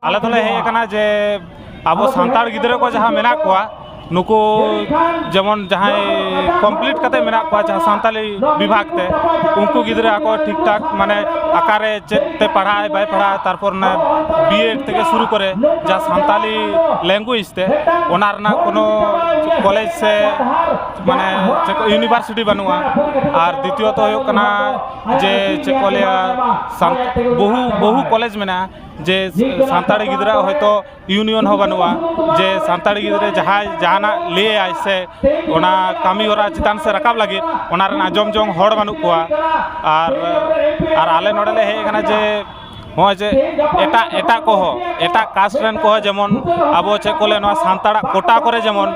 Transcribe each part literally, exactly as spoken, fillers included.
ᱟᱞᱮ ᱫᱚᱞᱮ ᱦᱮᱡ ᱟᱠᱟᱱᱟ ᱡᱮ ᱟᱵᱚ ᱥᱟᱱᱛᱟᱲ ᱜᱤᱫᱽᱨᱟᱹ ᱠᱚ ᱡᱟᱦᱟᱸ ᱢᱮᱱᱟᱜ ᱠᱚᱣᱟ, ᱱᱩᱠᱩ ᱡᱮᱢᱚᱱ ᱡᱟᱦᱟᱸᱭ ᱠᱚᱢᱯᱞᱤᱴ ᱠᱟᱛᱮ ᱢᱮᱱᱟᱜ ᱠᱚᱣᱟ ᱡᱟᱦᱟᱸ ᱥᱟᱱᱛᱟᱞᱤ ᱵᱤᱵᱷᱟᱜᱽ ᱛᱮ, ᱩᱱᱠᱩ ᱜᱤᱫᱽᱨᱟᱹ ᱟᱠᱚ ᱴᱷᱤᱠ ᱴᱷᱟᱠ ᱢᱟᱱᱮ ᱚᱠᱟᱨᱮ ᱪᱮᱫ ᱛᱮ ᱯᱟᱲᱦᱟᱜ ᱟᱭ ᱵᱟᱭ ᱯᱟᱲᱦᱟᱜᱼᱟ, ᱛᱟᱨᱯᱚᱨ ᱚᱱᱟ ᱵᱤᱭᱮᱰ ᱛᱷᱮᱠᱮ ᱥᱩᱨᱩ ᱠᱚᱨᱮ ᱡᱟᱦᱟᱸ ᱥᱟᱱᱛᱟᱞᱤ ᱞᱮᱝᱜᱩᱭᱮᱡᱽ ᱛᱮ, ᱚᱱᱟ ᱨᱮᱱᱟᱜ ᱠᱳᱱᱳ ᱠᱚᱞᱮᱡᱽ ᱥᱮ ᱢᱟᱱᱮ ᱪᱮᱫ ᱠᱚ ᱤᱭᱩᱱᱤᱵᱷᱟᱨᱥᱤᱴᱤ ᱵᱟᱹᱱᱩᱜᱼᱟ᱾ ᱟᱨ ᱫᱤᱛᱤᱭᱚᱛᱚ ᱦᱩᱭᱩᱜ ᱠᱟᱱᱟ ᱡᱮ ᱪᱮᱫ ᱠᱚ ᱞᱟᱹᱭᱟ, ᱥᱟᱱ-, ᱵᱚᱦᱩ, ᱵᱚᱦᱩ ᱠᱚᱞᱮᱡᱽ ᱢᱮᱱᱟᱜᱼᱟ ᱡᱮ ᱥᱟᱱᱛᱟᱲᱤ ᱜᱤᱫᱽᱨᱟᱹ ᱦᱚᱭᱛᱳ ᱤᱭᱩᱱᱤᱭᱚᱱ ᱦᱚᱸ ᱵᱟᱹᱱᱩᱜᱼᱟ, ᱡᱮ ᱥᱟᱱᱛᱟᱲᱤ ᱜᱤᱫᱽᱨᱟᱹ ᱡᱟᱦᱟᱸᱭ ᱡᱟᱦᱟᱱᱟᱜ ᱞᱟᱹᱭᱟᱭ ᱥᱮ ᱚᱱᱟ ᱠᱟᱹᱢᱤ ᱦᱚᱨᱟ ᱪᱮᱛᱟᱱ ᱥᱮᱫ ᱨᱟᱠᱟᱵ ᱞᱟᱹᱜᱤᱫ ᱚᱱᱟ ᱨᱮᱱ ᱟᱸᱡᱚᱢ ᱡᱚᱝ ᱦᱚᱲ ᱵᱟᱹᱱᱩᱜ ᱠᱚᱣᱟ᱾ ᱟᱨ, ᱟᱨ ᱟᱞᱮ ᱱᱚᱰᱮ ᱞᱮ ᱦᱮᱡ ᱟᱠᱟᱱᱟ ᱡᱮ ᱱᱚᱜᱼᱚᱭ ᱡᱮ ᱮᱴᱟᱜ, ᱮᱴᱟᱜ ᱠᱚᱦᱚᱸ, ᱮᱴᱟᱜ ᱠᱟᱥᱴ ᱨᱮᱱ ᱠᱚᱦᱚᱸ ᱡᱮᱢᱚᱱ ᱟᱵᱚ ᱪᱮᱫ ᱠᱚ ᱞᱟᱹᱭᱟ, ᱱᱚᱣᱟ ᱥᱟᱱᱛᱟᱲᱟᱜ ᱠᱳᱴᱟ ᱠᱚᱨᱮ ᱡᱮᱢᱚᱱ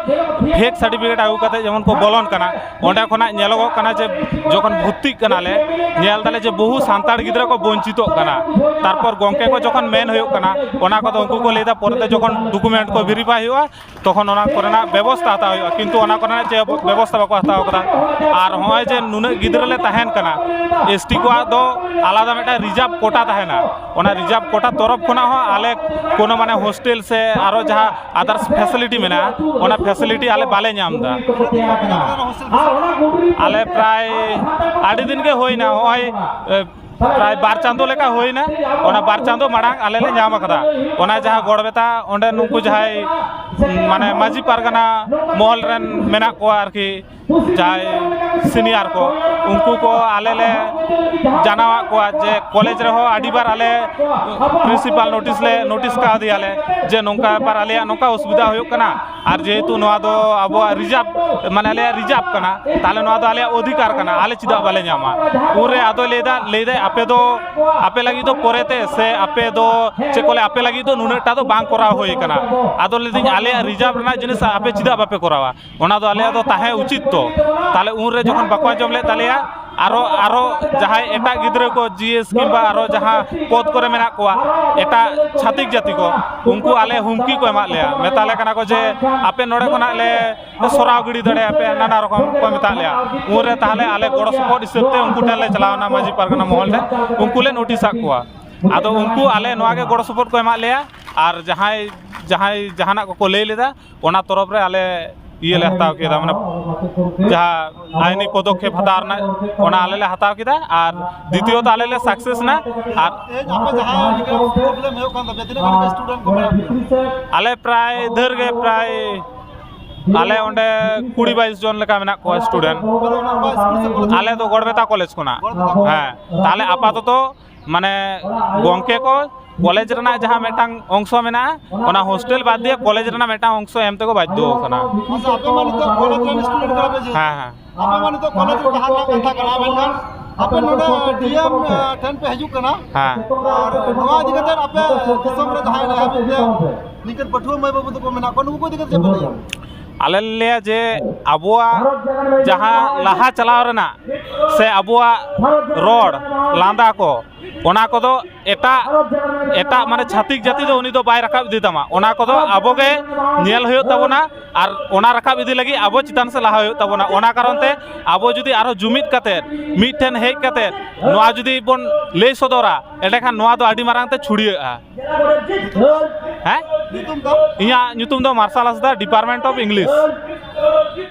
ᱯᱷᱮᱠ ᱥᱟᱨᱴᱤᱯᱷᱤᱠᱮᱴ ᱟᱹᱜᱩ ᱠᱟᱛᱮ ᱡᱮᱢᱚᱱ ᱠᱚ ᱵᱚᱞᱚᱱ ᱠᱟᱱᱟ, ᱚᱸᱰᱮ ᱠᱷᱚᱱᱟᱜ ᱧᱮᱞᱚᱜᱚᱜ ᱠᱟᱱᱟ ᱡᱮ ᱡᱚᱠᱷᱚᱱ ᱵᱷᱚᱨᱛᱤᱜ ᱠᱟᱱᱟᱞᱮ, ᱧᱮᱞ ᱫᱟᱞᱮ ᱡᱮ ᱵᱚᱦᱩ ᱥᱟᱱᱛᱟᱲ ᱜᱤᱫᱽᱨᱟᱹ ᱠᱚ ᱵᱚᱧᱪᱤᱛᱚᱜ ᱠᱟᱱᱟ᱾ ᱛᱟᱨᱯᱚᱨ ᱜᱚᱢᱠᱮ ᱠᱚ ᱡᱚᱠᱷᱚᱱ ᱢᱮᱱ ᱦᱩᱭᱩᱜ ᱠᱟᱱᱟ, ᱚᱱᱟ ᱠᱚᱫᱚ ᱩᱱᱠᱩ ᱠᱚ ᱞᱟᱹᱭᱫᱟ ᱯᱚᱨᱮᱛᱮ ᱡᱚᱠᱷᱚᱱ ᱰᱚᱠᱩᱢᱮᱱᱴ ᱠᱚ ᱵᱷᱮᱨᱤᱯᱷᱟᱭ ᱦᱩᱭᱩᱜᱼᱟ, ᱛᱚᱠᱷᱚᱱ ᱚᱱᱟ ᱠᱚᱨᱮᱱᱟᱜ ᱵᱮᱵᱚᱥᱛᱟ ᱦᱟᱛᱟᱣ ᱦᱩᱭᱩᱜᱼᱟ, ᱠᱤᱱᱛᱩ ᱚᱱᱟ ᱠᱚᱨᱮᱱᱟᱜ ᱪᱮᱫ ᱵᱮᱵᱚᱥᱛᱟ ᱵᱟᱠᱚ ᱦᱟᱛᱟᱣ ᱠᱟᱫᱟ᱾ ᱟᱨ ᱱᱚᱜᱼᱚᱭ ᱡᱮ ᱱᱩᱱᱟᱹᱜ ᱜᱤᱫᱽᱨᱟᱹ ᱞᱮ ᱛᱟᱦᱮᱱ ᱠᱟᱱᱟ, ᱮᱥ ᱴᱤ ᱠᱚᱣᱟᱜ ᱫᱚ ᱟᱞᱟᱫᱟ ᱢᱤᱫᱴᱟᱝ ᱨᱤᱡᱟᱨᱵᱷ ᱠᱳᱴᱟ ᱛᱟᱦᱮᱱᱟ, ᱚᱱᱟ ᱨᱤᱡᱟᱨᱵᱷ ᱠᱳᱴᱟ ᱛᱚᱨᱚᱯ ᱠᱷᱚᱱᱟᱜ ᱦᱚᱸ ᱟᱞᱮ ᱠᱳᱱᱳ ᱢᱟᱱᱮ ᱦᱳᱥᱴᱮᱞ ᱥᱮ ᱟᱨᱚ ᱡᱟᱦᱟᱸ ᱟᱫᱟᱨᱥ ᱯᱷᱮᱥᱤᱞᱤᱴᱤ ᱢᱮᱱᱟᱜᱼᱟ, ᱚᱱᱟ ᱯᱷᱮᱥᱤᱞᱤᱴᱤ ᱟᱞᱮ ᱵᱟᱞᱮ ᱧᱟᱢ ᱮᱫᱟ᱾ ᱟᱞᱮ ᱯᱨᱟᱭ ᱟᱹᱰᱤ ᱫᱤᱱ ᱜᱮ ᱦᱩᱭᱱᱟ, ᱱᱚᱜᱼᱚᱭ, ᱮ, ᱯᱨᱟᱭ ᱵᱟᱨ ᱪᱟᱸᱫᱳ ᱞᱮᱠᱟ ᱦᱩᱭᱱᱟ᱾ ᱚᱱᱟ ᱵᱟᱨ ᱪᱟᱸᱫᱳ ᱢᱟᱲᱟᱝ ᱟᱞᱮ ᱞᱮ ᱧᱟᱢ ᱟᱠᱟᱫᱟ᱾ ᱚᱱᱟ ᱡᱟᱦᱟᱸ ᱜᱚᱲᱵᱮᱛᱟ, ᱚᱸᱰᱮ ᱱᱩᱠᱩ ᱡᱟᱦᱟᱸᱭ, ᱢᱟᱱᱮ, ᱢᱟᱹᱡᱷᱤ ᱯᱟᱨᱜᱟᱱᱟ ᱢᱚᱦᱚᱞ ᱨᱮᱱ ᱢᱮᱱᱟᱜ ᱠᱚᱣᱟ ᱟᱨᱠᱤ, ᱡᱟᱦᱟᱸᱭ ᱥᱤᱱᱤᱭᱟᱨ ᱠᱚ, ᱩᱱᱠᱩ ᱠᱚ ᱟᱞᱮ ᱞᱮ ᱡᱟᱱᱟᱣᱟᱫ ᱠᱚᱣᱟ ᱡᱮ ᱠᱚᱞᱮᱡᱽ ᱨᱮᱦᱚᱸ ᱟᱹᱰᱤᱵᱟᱨ ᱟᱞᱮ ᱯᱨᱤᱱᱥᱤᱯᱟᱞ ᱱᱳᱴᱤᱥ ᱞᱮ ᱱᱳᱴᱤᱥ ᱠᱟᱣᱫᱮᱭᱟᱞᱮ ᱡᱮ ᱱᱚᱝᱠᱟ ᱵᱮᱯᱟᱨ, ᱟᱞᱮᱭᱟᱜ ᱱᱚᱝᱠᱟ ᱚᱥᱩᱵᱤᱫᱷᱟ ᱦᱩᱭᱩᱜ ᱠᱟᱱᱟ, ᱟᱨ ᱡᱮᱦᱮᱛᱩ ᱱᱚᱣᱟ ᱫᱚ ᱟᱵᱚᱣᱟᱜ ᱨᱤᱡᱟᱨᱵᱷ, ᱢᱟᱱᱮ ᱟᱞᱮᱭᱟᱜ ᱨᱤᱡᱟᱨᱵᱷ ᱠᱟᱱᱟ, ᱛᱟᱦᱚᱞᱮ ᱱᱚᱣᱟ ᱫᱚ ᱟᱞᱮᱭᱟᱜ ᱚᱫᱷᱤᱠᱟᱨ ᱠᱟᱱᱟ, ᱟᱞᱮ ᱪᱮᱫᱟᱜ ᱵᱟᱞᱮ ᱧᱟᱢᱟ? ᱩᱱᱨᱮ ᱟᱫᱚᱭ ᱞᱟᱹᱭᱫᱟ, ᱞᱟᱹᱭᱫᱟᱭ, "ᱟᱯᱮ ᱫᱚ, ᱟᱯᱮ ᱞᱟᱹᱜᱤᱫ ᱫᱚ ᱯᱚᱨᱮᱛᱮ, ᱥᱮ ᱟᱯᱮ ᱫᱚ ᱪᱮᱫ ᱠᱚ ᱞᱟᱹᱭᱟ, ᱟᱯᱮ ᱞᱟᱹᱜᱤᱫ ᱫᱚ ᱱᱩᱱᱟᱹᱜ ᱴᱟ ᱫᱚ ᱵᱟᱝ ᱠᱚᱨᱟᱣ ᱦᱩᱭ ᱠᱟᱱᱟ᱾" ᱟᱫᱚ ᱞᱟᱹᱭᱫᱟᱹᱧ, "ᱟᱞᱮᱭᱟᱜ ᱨᱤᱡᱟᱨᱵᱷ ᱨᱮᱱᱟᱜ ᱡᱤᱱᱤᱥ ᱟᱯᱮ ᱪᱮᱫᱟᱜ ᱵᱟᱯᱮ ᱠᱚᱨᱟᱣᱟ? ᱚᱱᱟ ᱫᱚ ᱟᱞᱮᱭᱟᱜ ᱫᱚ ᱛᱟᱦᱮᱸ ᱩᱪᱤᱛ ᱛᱚ᱾" ᱛᱟᱦᱚᱞᱮ ᱩᱱᱨᱮ ᱡᱚᱠᱷᱚᱱ ᱵᱟᱠᱚ ᱟᱸᱡᱚᱢ ᱞᱮᱫ ᱛᱟᱞᱮᱭᱟ, ᱟᱨᱚ, ᱟᱨᱚ ᱡᱟᱦᱟᱸᱭ ᱮᱴᱟᱜ ᱜᱤᱫᱽᱨᱟᱹ ᱠᱚ ᱡᱤ ᱮᱥ ᱠᱤᱝᱵᱟ ᱟᱨᱚ ᱡᱟᱦᱟᱸ ᱯᱚᱫᱽ ᱠᱚᱨᱮ ᱢᱮᱱᱟᱜ ᱠᱚᱣᱟ, ᱮᱴᱟᱜ ᱪᱷᱟᱹᱛᱤᱠ ᱡᱟᱹᱛᱤ ᱠᱚ, ᱩᱱᱠᱩ ᱟᱞᱮ ᱦᱩᱢᱠᱤ ᱠᱚ ᱮᱢᱟᱫ ᱞᱮᱭᱟ, ᱢᱮᱛᱟᱞᱮ ᱠᱟᱱᱟ ᱠᱚ ᱡᱮ, "ᱟᱯᱮ ᱱᱚᱰᱮ ᱠᱷᱚᱱᱟᱜ ᱞᱮ ᱥᱚᱨᱟᱣ ᱜᱤᱰᱤ ᱫᱟᱲᱮᱭᱟᱯᱮᱭᱟ", ᱱᱟᱱᱟ ᱨᱚᱠᱚᱢ ᱠᱚ ᱢᱮᱛᱟᱫ ᱞᱮᱭᱟ᱾ ᱩᱱᱨᱮ ᱛᱟᱦᱚᱞᱮ ᱟᱞᱮ ᱜᱚᱲᱚ ᱥᱚᱯᱚᱦᱚᱫ ᱦᱤᱥᱟᱹᱵ ᱛᱮ ᱩᱱᱠᱩ ᱴᱷᱮᱱ ᱞᱮ ᱪᱟᱞᱟᱣᱱᱟ, ᱢᱟᱹᱡᱷᱤ ᱯᱟᱨᱜᱟᱱᱟ ᱢᱚᱦᱚᱞ ᱴᱷᱮᱱ, ᱩᱱᱠᱩ ᱞᱮ ᱱᱳᱴᱤᱥ ᱟᱫ ᱠᱚᱣᱟ᱾ ᱟᱫᱚ ᱩᱱᱠᱩ ᱟᱞᱮ ᱱᱚᱣᱟ ᱜᱮ ᱜᱚᱲᱚ ᱥᱚᱯᱚᱦᱚᱫ ᱠᱚ ᱮᱢᱟᱜ ᱞᱮᱭᱟ᱾ ᱟᱨ ᱡᱟᱦᱟᱸᱭ ᱡᱟᱦᱟᱸᱭ ᱡᱟᱦᱟᱱᱟᱜ ᱠᱚᱠᱚ ᱞᱟᱹᱭ ᱞᱮᱫᱟ, ᱚᱱᱟ ᱛᱚᱨᱚᱯ ᱨᱮ ᱟᱞᱮ ᱤᱭᱟᱹ ᱞᱮ ᱦᱟᱛᱟᱣ ᱠᱮᱫᱟ, ᱢᱟᱱᱮ ᱡᱟᱦᱟᱸ ᱟᱭᱤᱱᱤ ᱯᱚᱫᱚᱠᱷᱮᱯ ᱦᱟᱛᱟᱣ ᱨᱮᱱᱟᱜ, ᱚᱱᱟ ᱟᱞᱮ ᱞᱮ ᱦᱟᱛᱟᱣ ᱠᱮᱫᱟ᱾ ᱟᱨ ᱫᱤᱛᱤᱭᱚᱛᱚ ᱟᱞᱮ ᱞᱮ ᱥᱟᱠᱥᱮᱥ ᱮᱱᱟ᱾ ᱟᱨ ᱛᱮᱦᱮᱧ ᱟᱯᱮ ᱡᱟᱦᱟᱸ ᱱᱤᱭᱟᱹ problem ᱦᱩᱭᱩᱜ ᱠᱟᱱ ᱛᱟᱯᱮᱭᱟ, ᱛᱤᱱᱟᱹᱜ ᱜᱟᱱ ᱜᱮ student ᱠᱚ ᱢᱮᱱᱟᱜ ᱯᱮᱭᱟ? ᱟᱞᱮ ᱯᱨᱟᱭ ᱰᱷᱮᱨ ᱜᱮ, ᱯᱨᱟᱭ ᱟᱞᱮ ᱚᱸᱰᱮ ᱠᱩᱲᱤ ᱵᱟᱭᱤᱥ ᱡᱚᱱ ᱞᱮᱠᱟ ᱢᱮᱱᱟᱜ ᱠᱚᱣᱟ student᱾ ᱟᱯᱮ ᱫᱚ ᱚᱱᱟ ᱚᱠᱟ ᱥᱠᱩᱞ ᱥᱮ ᱠᱚᱞᱮᱡᱽ? ᱟᱞᱮ ᱫᱚ ᱜᱚᱲᱵᱮᱛᱟ ᱠᱚᱞᱮᱡᱽ ᱠᱷᱚᱱᱟᱜ᱾ ᱜᱚᱲᱵᱮᱛᱟ ᱠᱚᱞᱮᱡᱽ᱾ ᱦᱮᱸ, ᱛᱟᱦᱞᱮ ᱟᱯᱟᱛᱚᱛᱚ ᱢᱟᱱᱮ ᱜᱚᱢᱠᱮ ᱠᱚ ᱠᱚᱞᱮᱡᱽ ᱨᱮᱱᱟᱜ ᱡᱟᱦᱟᱸ ᱢᱤᱫᱴᱟᱝ ᱚᱝᱥᱚ ᱢᱮᱱᱟᱜᱼᱟ, ᱚᱱᱟ ᱦᱳᱥᱴᱮᱞ ᱵᱟᱫ ᱫᱤᱭᱮ ᱠᱚᱞᱮᱡᱽ ᱨᱮᱱᱟᱜ ᱢᱤᱫᱴᱟᱝ ᱚᱝᱥᱚ ᱮᱢ ᱛᱮᱠᱚ ᱵᱟᱫᱽᱫᱷᱚ ᱟᱠᱟᱱᱟ᱾ ᱟᱪᱪᱷᱟ, ᱟᱯᱮ ᱢᱟ ᱱᱤᱛᱚᱜ ᱠᱚᱞᱮᱡᱽ ᱨᱮᱱ student ᱠᱟᱱᱟ ᱯᱮ ᱡᱮᱦᱮᱛᱩ᱾ ᱦᱮᱸ, ᱦᱮᱸ᱾ ᱟᱯᱮ ᱢᱟ ᱱᱤᱛᱚᱜ ᱠᱚᱞᱮᱡᱽ ᱨᱮ ᱛᱟᱦᱮᱸ ᱨᱮᱱᱟᱜ ᱠᱟᱛᱷᱟ ᱠᱟᱱᱟ, ᱢᱮᱱᱠᱷᱟᱱ ᱟᱯᱮ ᱱᱚᱰᱮ D M ᱴᱷᱮᱱ ᱯᱮ ᱦᱤᱡᱩᱜ ᱠᱟᱱᱟ᱾ ᱦᱮᱸ᱾ ᱟᱨ ᱱᱚᱣᱟ ᱤᱫᱤ ᱠᱟᱛᱮ ᱟᱯᱮ ᱫᱤᱥᱚᱢ ᱨᱮ ᱡᱟᱦᱟᱸᱭ ᱱᱤᱭᱟᱹ ᱦᱟᱹᱵᱤᱡ ᱛᱮ ᱱᱤᱝᱠᱟᱹᱱ ᱯᱟᱹᱴᱷᱩᱣᱟᱹ ᱢᱟᱹᱭ ᱵᱟᱹᱵᱩ ᱛᱟᱠᱚ ᱢᱮᱱᱟᱜ ᱠᱚᱣᱟ, ᱱᱩᱠᱩ ᱠᱚ ᱤᱫᱤ ᱠᱟᱛᱮ ᱪᱮᱫ ᱯᱮ ᱞᱟᱹᱭᱟ? ᱟᱞᱮ ᱞᱮ ᱞᱟᱹᱭᱟ ᱡᱮ ᱟᱵᱚᱣᱟᱜ ᱡᱟᱦᱟᱸ ᱞᱟᱦᱟ ᱪᱟᱞᱟᱣ ᱨᱮᱱᱟᱜ ᱥᱮ ᱟᱵᱚᱣᱟᱜ ᱨᱚᱲ ᱞᱟᱸᱫᱟ ᱠᱚ, ᱚᱱᱟ ᱠᱚᱫᱚ ᱮᱴᱟᱜ, ᱮᱴᱟᱜ ᱢᱟᱱᱮ ᱪᱷᱟᱹᱛᱤᱠ ᱡᱟᱹᱛᱤ ᱫᱚ ᱩᱱᱤ ᱫᱚ ᱵᱟᱭ ᱨᱟᱠᱟᱵ ᱤᱫᱤ ᱛᱟᱢᱟ᱾ ᱚᱱᱟ ᱠᱚᱫᱚ ᱟᱵᱚ ᱜᱮ ᱧᱮᱞ ᱦᱩᱭᱩᱜ ᱛᱟᱵᱚᱱᱟ, ᱟᱨ ᱚᱱᱟ ᱨᱟᱠᱟᱵ ᱤᱫᱤ ᱞᱟᱹᱜᱤᱫ ᱟᱵᱚ ᱪᱮᱛᱟᱱ ᱥᱮᱫ ᱞᱟᱦᱟ ᱦᱩᱭᱩᱜ ᱛᱟᱵᱚᱱᱟ᱾ ᱚᱱᱟ ᱠᱟᱨᱚᱱ ᱛᱮ ᱟᱵᱚ ᱡᱩᱫᱤ ᱟᱨᱦᱚᱸ ᱡᱩᱢᱤᱫ ᱠᱟᱛᱮᱫ, ᱢᱤᱫ ᱴᱷᱮᱱ ᱦᱮᱡ ᱠᱟᱛᱮᱫ ᱱᱚᱣᱟ ᱡᱩᱫᱤ ᱵᱚᱱ ᱞᱟᱹᱭ ᱥᱚᱫᱚᱨᱟ, ᱮᱸᱰᱮᱠᱷᱟᱱ ᱱᱚᱣᱟ ᱫᱚ ᱟᱹᱰᱤ ᱢᱟᱨᱟᱝ ᱛᱮ ᱪᱷᱩᱲᱭᱟᱹᱜᱼᱟ᱾ ᱦᱮᱸ? ᱧᱩᱛᱩᱢ ᱫᱚ? ᱤᱧᱟᱹᱜ ᱧᱩᱛᱩᱢ ᱫᱚ ᱢᱟᱨᱥᱟᱞ ᱦᱟᱸᱥᱫᱟ, Department of English᱾